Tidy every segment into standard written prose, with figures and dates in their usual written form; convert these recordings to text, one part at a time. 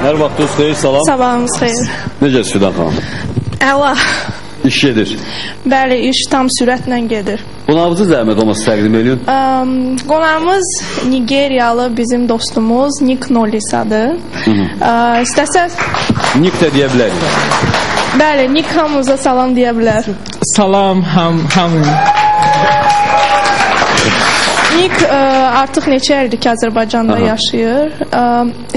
Hər vaxtınız xeyir, salam. Sabahınız xeyir. Necəsiz Fidan xanım? Əla. İş gedir. Bəli, iş tam sürətlə gedir. Qonağımızı zəhmət olmasa təqdim eləyin. Qonağımız Nigeriyalı bizim dostumuz Nick Nolisadır. İstəsəz... Nick də deyə bilərik. Bəli, Nick hamımıza salam deyə bilər. Salam hamı. Nick artıq neçə ildir ki, Azərbaycanda yaşayır.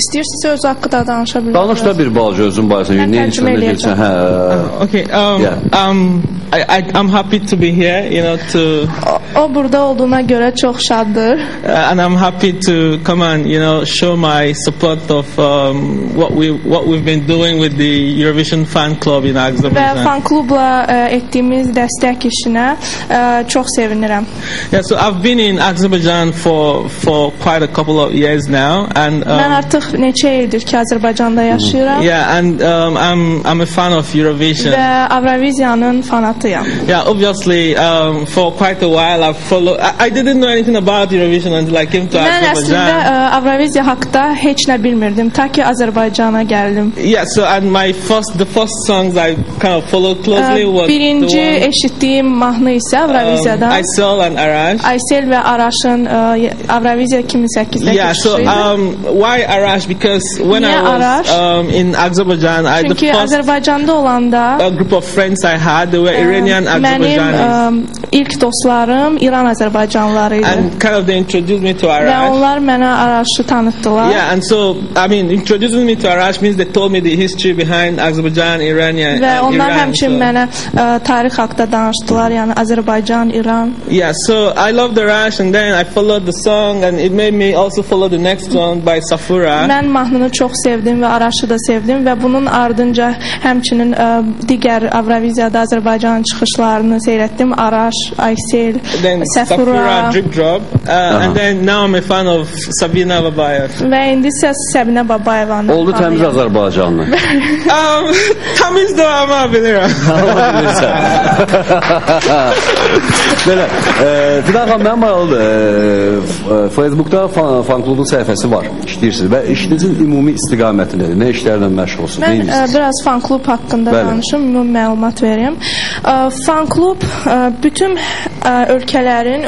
İstəyirsinizsə özü haqqında danışa bilərsiniz. Danış da bir balaca özün barəsində. Mən tərcümə eləyəcəm. Okay, I'm happy to be here, you know, to... O burada olduğuna görə çox şaddır. And I'm happy to come and, you know, show my support of what we've been doing with the Eurovision fan club in Azerbaijan. Və fan klubla etdiyimiz dəstək işinə çox sevinirəm. Yeah, so I've been in Azerbaijan for quite a couple of years now, and mən artıq neçə ildir ki Azərbaycanda yaşayıram. Yeah, and I'm a fan of Eurovision. Və Avroviziyanın fanatıyam. Yeah, obviously for quite a while I've followed. I didn't know anything about Eurovision until I came to Mən Azerbaijan. Əslində Avroviziya haqqında heç nə bilmirdim ta ki Azərbaycana gəldim. Yeah, so and the first songs I kind of followed closely was birinci eşitdiyim mahnı isə Avroviziyadan. Aysel and Arash. Aysel və Araşın Avroviziya 2008-də Yeah, so why Arash? Because when I was in Azerbaijan, the first Azərbaycanda olanda group of friends I had, they were Iranian Azerbaijanis. Mənim ilk dostlarım İran Azərbaycanlıları idi. And kind of they introduced me to Arash. Və onlar mənə Araşı tanıtdılar. Yeah, and so I mean, introducing me to Arash means they told me the history behind Azerbaijan, Iran, and Və onlar həmçinin mənə tarix haqqında danışdılar, yəni Azərbaycan, İran. Yeah, so I loved Arash, and then I followed the song, and it made me also follow the next one by Safura. Mən mahnını çox sevdim və Araşı da sevdim və bunun ardınca həmçinin digər Avroviziyada Azərbaycanın çıxışlarını seyr etdim. Araş, Aysel, Safura, Drip Drop, and then now I'm a fan of Sabina Babayev. Və indi isə Səbinə Babayevanın. Oldu təmiz Azərbaycanlı. Təmiz də amma bilirəm. Amma bilirsən. Belə, Fidan xanım, mənim maraqlıdır. Facebookda fan klubun səhifəsi var, işləyirsiniz və işinizin ümumi istiqaməti nədir? Nə işlərlə məşğulsunuz? Mən biraz fan klub haqqında danışım, ümumi məlumat verim. Fan klub bütün ölkələrin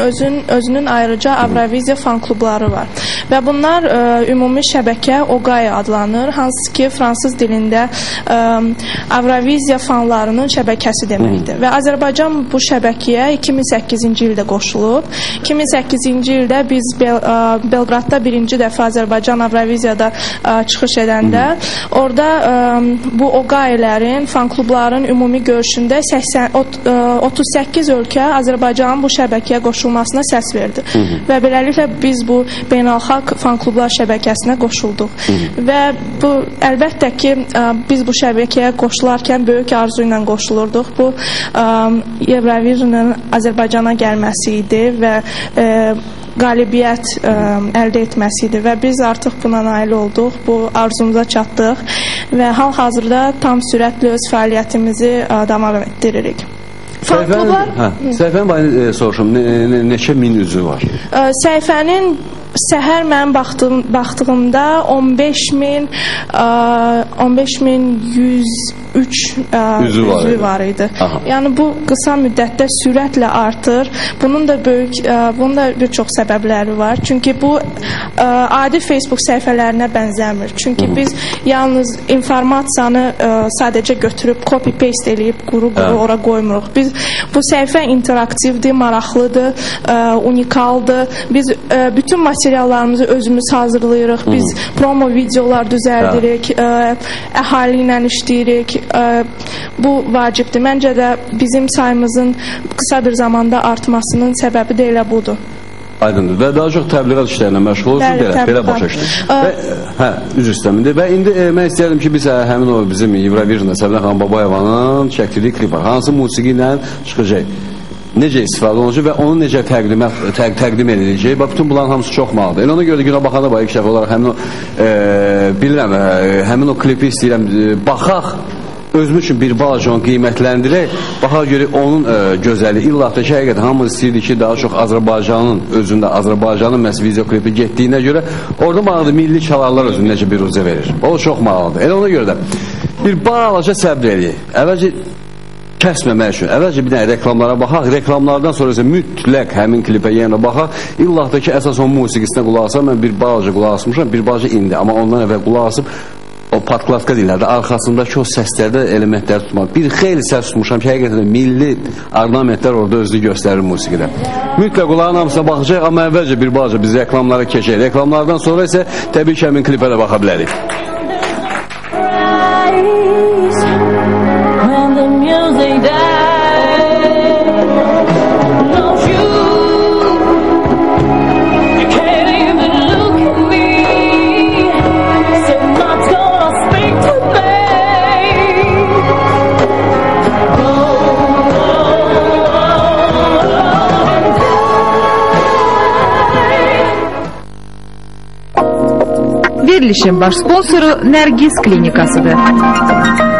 özünün ayrıca Avroviziya fan klubları var. Və bunlar ümumi şəbəkə OGAE adlanır, hansı ki fransız dilində Avroviziya fanlarının şəbəkəsi deməkdir. Və Azərbaycan bu şəbəkəyə 2008-ci ildə qoşulub. 2008-ci ildə biz Belqradda birinci dəfə Azərbaycan Avroviziyada çıxış edəndə orada bu OGAE-lərin, fan klubların ümumi görüşündə 38 ölkə Azərbaycanın bu şəbəkəyə qoşulmasına səs verdi. Və beləliklə biz bu beynəlxalq fan klublar şəbəkəsinə qoşulduq. Və bu əlbəttə ki, biz bu şəbəkəyə qoşularkən böyük arzu ilə qoşulurduq. Bu Eurovision'ın Azərbaycana gəlməsi idi və qalibiyyət əldə etməsi idi və biz artıq buna nail olduq, bu arzumuza çatdıq və hal-hazırda tam sürətlə öz fəaliyyətimizi davam etdiririk. Səhifənin barəsində soruşum, neçə min üzvü var? Səhifənin səhər mən baxdığımda 15.103 üzvü var idi. Yəni bu qısa müddətdə sürətlə artır. Bunun da bir çox səbəbləri var. Çünki bu adi Facebook səhifələrinə bənzəmir. Çünki biz yalnız informasiyanı sadəcə götürüb copy-paste eləyib quru-quru ora qoymuruq. Biz bu səhifə interaktivdir, maraqlıdır, unikaldır. Biz bütün materiallarımızı özümüz hazırlayırıq. Biz promo videolar düzəldirik, əhali ilə işləyirik. Bu vacibdir. Məncə də bizim sayımızın qısa bir zamanda artmasının səbəbi də elə budur. Aydındır. Və daha çox təbliğat işlərlə məşğul olursunuz, belə başa düşdüm. Hə, üzr istəyirəm. Və indi mən istəyərdim ki, biz həmin o bizim Eurovision'da Səbinə xanım Babayevanın çəkdirdiyi klip var. Hansı musiqi ilə çıxacaq? Necə istifadə olunacaq və onu necə təqdim ediləcək? Bax, bütün bunların hamısı çox maraqlıdır. Elə ona görə də günə baxanda bax, ilk dəfə olaraq həmin o, bilirəm, həmin o klipi istəyirəm, baxaq. Özümüz üçün bir balaca onu qiymətləndirək, baxaq görək onun gözəlliyi. İllah da ki, həqiqətən hamımız istəyirdik ki, daha çox Azərbaycanın özündə, Azərbaycanın məhz videoklipi getdiyinə görə orada maraqlıdır, milli çalarlar özünü necə bir rüzə verir. O çox maraqlıdır. Elə ona görə də bir balaca səbr eləyək. Əvvəlcə kəsməmək üçün, əvvəlcə bir dənə reklamlara baxaq, reklamlardan sonra isə mütləq həmin klipə yenə baxaq. İllah da ki, əsas onun musiqisinə qulaq asaq, mən bir balaca qulaq asmışam, bir balaca indi, amma ondan əvvəl qulaq asıb o podkladka deyirlər də, arxasındakı o səslərdə elementləri tutmaq. Bir xeyli səs tutmuşam ki, həqiqətən də milli ornamentlər orada özünü göstərir musiqidə. Mütləq onların hamısına baxacaq, amma əvvəlcə bir balaca biz reklamlara keçək. Reklamlardan sonra isə təbii ki, həmin klipə də baxa bilərik. Verilişin baş sponsoru Nərgiz Klinikasıdır.